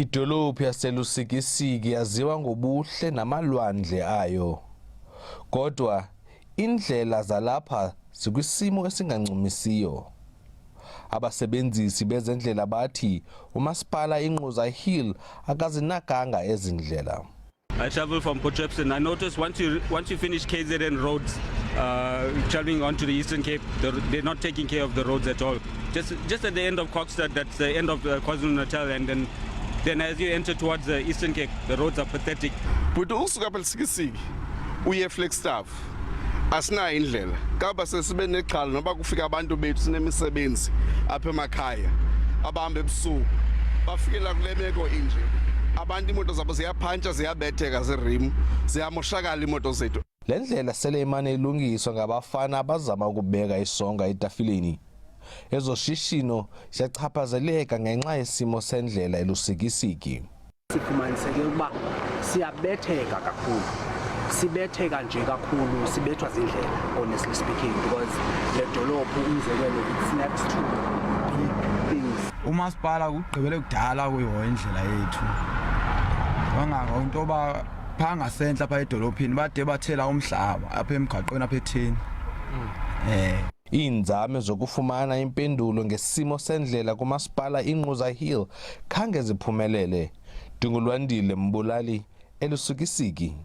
Idolophu yaseLusikisiki yaziwa ngobuhle namalwandle ayo. Kodwa iindlela zalapha zikwisimo esingancumisiyo. Abasebenzisi bezendlela bathi umasipala iNgquza Hill akazinakanga ezi ndlela. I travel from Port Shepstone. I noticed once you finish KZN roads, traveling onto the Eastern Cape, they're not taking care of the roads at all. Just at the end of Kokstad, that's the end of KwaZulu Natal, and then as you enter towards the Eastern Cape, the roads are pathetic. But usuka apha Lusikisiki uye Flagstaff, asinayo indlela. Kaba sesibe nexhala noba kufika abantu bethu, sinemisebenzi apha emakhaya, abahamba ebusuku, bafikela kule meko inje. Abantu iimoto zabo ziyaphantshwa, ziyabetheka, zirimu ziyamoshakala iimoto zethu. Le ndlela sele imane ilungiswa ngabafana abazama ukubeka isonka etafileni. Ezoshishino ziyachaphazeleka ngenxa yesimo sendlela eLusikisiki. Sifumaniseke ukuba siyabetheka kakhulu, sibetheka nje kakhulu, sibethwa zindlela, honestly speaking, because le dolophu, umzekelo, it's next to big things. Umasipala kugqibele kudala kuyihoya indlela yethu kangaka, into yoba phaa ngasentla phaa edolophini bade bathela umhlaba apha emgaqweni apha etheni. Iinzame zokufumana impendulo ngesimo sendlela kumasipala iNgquza Hill khange ziphumelele. Ndingulwandile Mbulali, eLusikisiki.